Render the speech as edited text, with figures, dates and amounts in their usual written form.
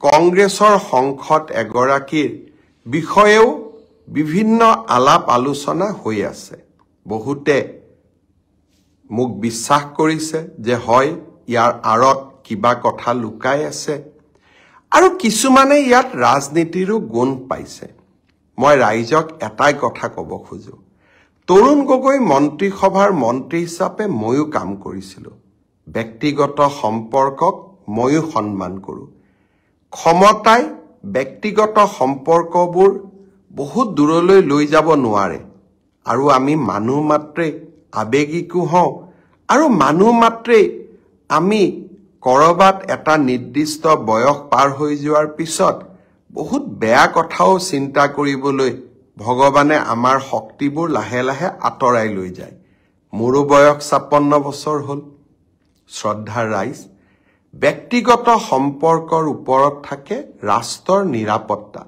কংগ্ৰেছৰ সংসদ এগৰাকীৰ বিষয়েও বিভিন্ন আলাপ আলোচনা হৈ আছে। বহুতে মোক বিশ্বাস কৰিছে যে হয় ইয়াৰ আঁৰত কিবা কথা লুকাই আছে, আৰু কিছুমানে ইয়াত ৰাজনীতিৰো গুণ পাইছে। মই ৰাইজক এটাই কথা ক'ব খোজো, তৰুণ গগৈ মন্ত্ৰীসভাৰ মন্ত্ৰী হিচাপে ময়ো কাম কৰিছিলোঁ, ব্যক্তিগত সম্পৰ্কক ময়ো সন্মান কৰোঁ। ক্ষমতাই ব্যক্তিগত সম্পৰ্কবোৰ বহুত দূৰলৈ লৈ যাব নোৱাৰে, আৰু আমি মানুহ মাত্ৰেই আৱেগিকো হওঁ, আৰু মানুহ মাত্ৰেই আমি কৰবাত এটা নিৰ্দিষ্ট বয়স পাৰ হৈ যোৱাৰ পিছত বহুত বেয়া কথাও চিন্তা কৰিবলৈ ভগৱানে আমাৰ শক্তিবোৰ লাহে লাহে আঁতৰাই লৈ যায়। মোৰো বয়স 56 বছৰ হ'ল। শ্ৰদ্ধাৰ ৰাইজ, ব্যক্তিগত সম্পৰ্কৰ ওপৰত থাকে ৰাষ্ট্ৰৰ নিৰাপত্তা।